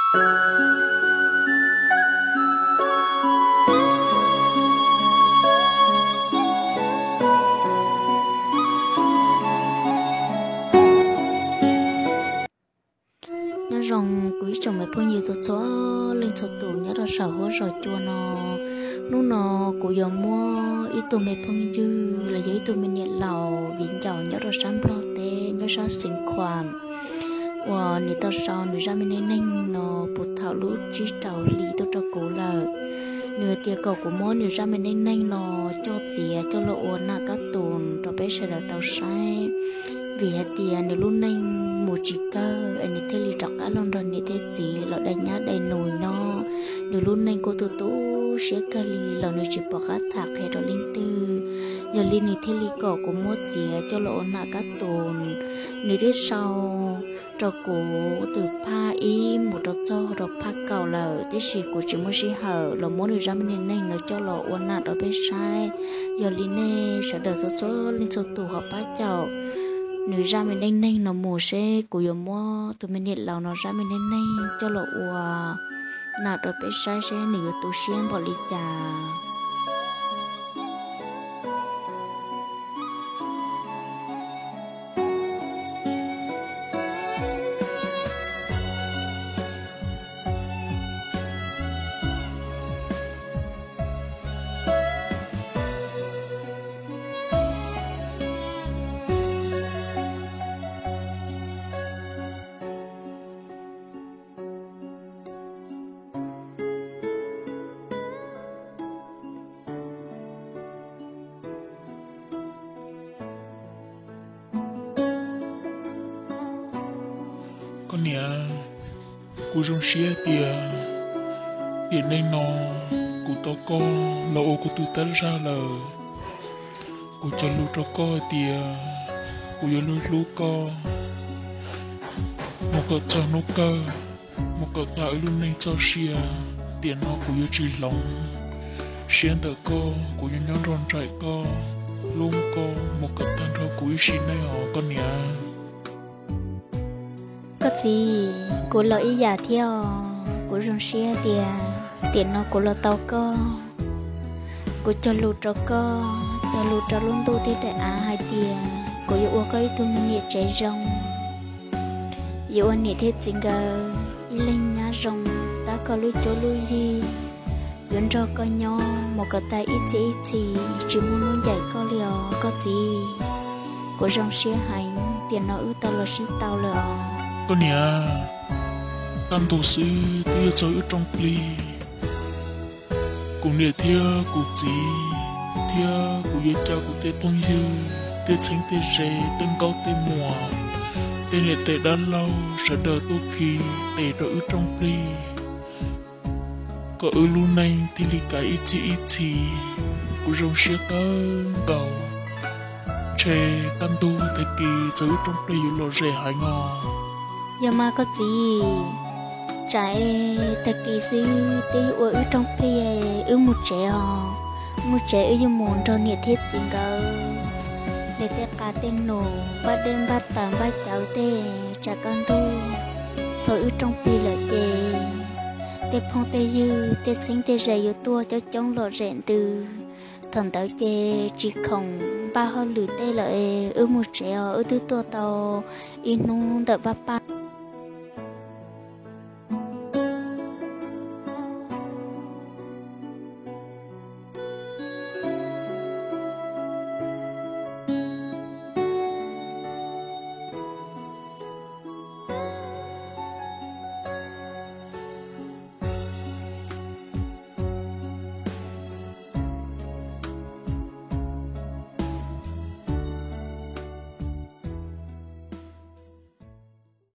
Nyob zoo kuv ib tsoom me phooj ywg txhua leej txhua tus nyob rau saum huab zos cua no. Hnub no kuv yuav muab ib tug me phooj ywg los yog ib tug me niam laus viv ncaus nyob rau sab Nplog teb nyob sab Xeev Khuam uas nws tau sau nws zaj me neej neeg no puag thaum lub tsib rau hlis tuaj rau kuv lawm. Nws tias kom kuv muab nws zaj me neej neeg no coj txiav coj los ua nam kab tus rau peb sawv daws tau saib, vim hais tias nws lub neej mus tsis kawg es nws thiaj li rov qab los nrog niam thiab txiv los dai nyab dai nus nyob. Nws lub neej kuj tu tu siab kawg li los nws tsis pom qab tham qhia rau leej twg, yog li nws thiaj li kom kuv muab txiav coj los ua nam kab tus. Nws twb sau rau kuv tus phaj ib mus rau txog rau phaj kaum lawm, tiam sis kuv tsis muaj sij hawm los muab nws zaj me neej neeg no coj los ua nam rau peb saib. Yog li nej sawv daws txhua txhua leej txhua tus ho pab caum nws zaj me neej neeg no mus seb kuv yuav muab tus me niam laus no zaj me neej neeg coj los ua nam rau peb saib seb nws yuav tu siab npaum li cas. Koj niam, kuv zoo siab tias tiam neej no kuv tau koj los ua kuv tus tab zaj lawm. Kuv cog lus rau koj hais tias kuv yuav hlub hlub koj mus kom txog hnub kawg, mus kom tag wb lub neej txoj sia. Tiam no kuv yuav tsis hloov siab ntawm koj, kuv yuav nyob nrog nraim koj, hlub koj mus kom tag nrho kuv ib sim neej os koj niam. Koj txiv, kuv los ib yam thiab os, kuv zoo siab tias tiam no kuv los tau koj. Kuv cog lus rau koj, cog lus rau lub ntuj thiab daim av hais tias kuv yuav ua koj ib tug me niam tsev zoo, yuav ua niam thiab txiv nkawd ib leeg nyab zoo, tab koj lub cuab lub yig, yuav nrog koj nyob mus kom tag ib txhiab ib txhis, tsis muaj hnub ncaim koj li os koj txiv. Kuv zoo siab heev tiam no wb tau los sib tau lawm os. Koj niam, kaj ntug xwb twb yuav txog wb rooj plig. Kuv niam thiab kuv txiv thiab kuv yuav coj kuv tej phooj ywg, tej txheeb tej ze, tej nkauj tej muam, tej niam tais dab laug sawv daws tuaj khi tes rau wb rooj plig, kom wb lub neej thiaj li kav ib txhiab ib txhis. Kuv zoo siab kawg nkaus. Ntshe kaj ntug tag kis txog wb rooj plig yuav lom zem heev os. Yog mas koj txiv, tsam tag kis xwb twb yuav ua wb rooj plig, wb mus tsev os. Mus tsev wb yuav mus nrog niam thiab txiv nkawd, tej qab tej nus, npaj dej npaj taws npaj cawv tej, tsam kaj ntug txog wb rooj plig lawm ces tej phooj tej ywg, tej txheeb tej ze yuav tuaj coob coob lom zem ntws. Thaum ntawd ces tsis khoom npaj hauj lwm tej lawm, wb mus tsev os, wb twb tuaj tau ib hnub ntawm paj paj.